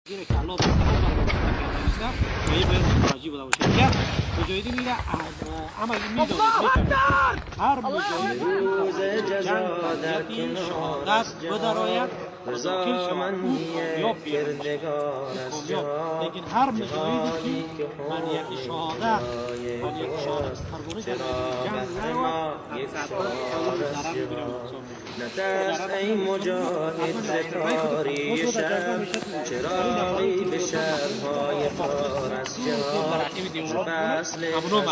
Зеро ки Аллоҳ ба ва ин бояд мутаваҷҷеҳ буда бошад. Дигар муҷоҳидин ира амали медонед, ҳар муҷоҳид ҷанг нияти шаҳодат бидарояд ва дохил шавад, ӯ комёб комёб. Лекин ҳар муҷоҳиде ки ба нияти шаҳодат, ба нияти шаҳодат қурбонӣ дар ҷанг наравад, зарар мебинад. نترس ای مجاهد ز تاری شب، چراغی به شبهای تار از جهاد، ز فصل خزان.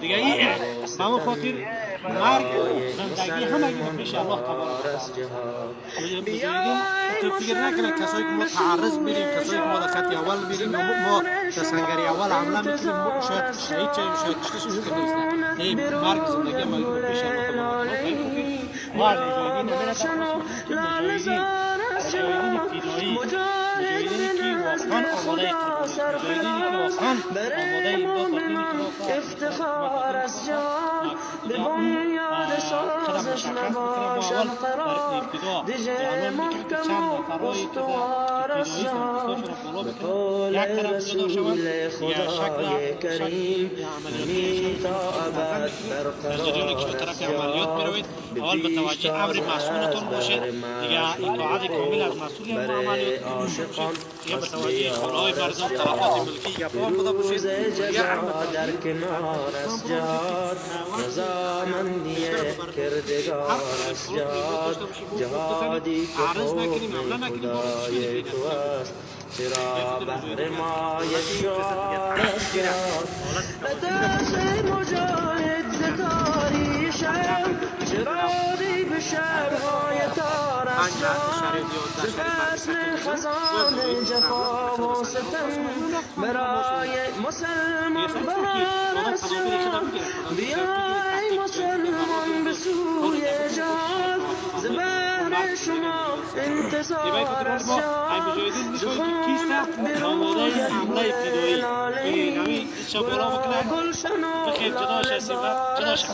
دیگه به همون خاطر مرگ، زندگی همگی به پیش الله تبارک مجاهدین تو فکر نکنه کسایی که ما تعرض میریم، کسایی که ما در خط اول میریم، ما در سنگری اول حمله میکنیم، شاید شهید شویم، شاید کشته شویم که نیست. نه، مرگ، زندگی ما به پیش الله تبارک. ما از مجاهدین نمیره که مجاهدین، مجاهدین فدایی، مجاهدینی که واقعا آماده قربانی، مجاهدینی که واقعا آماده امداد بر دین خدا افتخار از جهاد به بنیاد سازش نباشد قرار، دژ محکم و استوار از جهاد، به قول رسول خدای کریم همی تا ابد برقرار طرف عملیات میروید، اول متوجه امر مسئولتون باشید. دیگه اطاعت کامل از مسئول عملیات باشید. دیگه متوجه خانه مردم، تلفات ملکی گپا بوده باشید. دیگه در کنار از جهاد، رضامندی کردگار از جهاد، جهادی که حکم خدای تو است، چرا بهر ما یک شعار از جهاد. نترس ای مجاهد ز تاری شب، چراغی به شبهای تار از جهاد، ز فصل خزان جفا و ستم برای مسلمان بهار از جهاد. بیا ای مسلمان به سوی جهاد، ز بهر شما انتظار از جهاد، ز خونت آماده حمله فدایی نمی بالا بکنه. بخیر، جدا شستیم، جدا شد.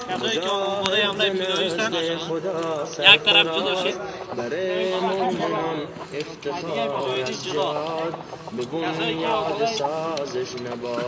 کسایی که آماده حمله فدایی هستند یک طرف جدا شد. برای مؤمنان افتخار از جهاد، به بنیاد سازش نباشد.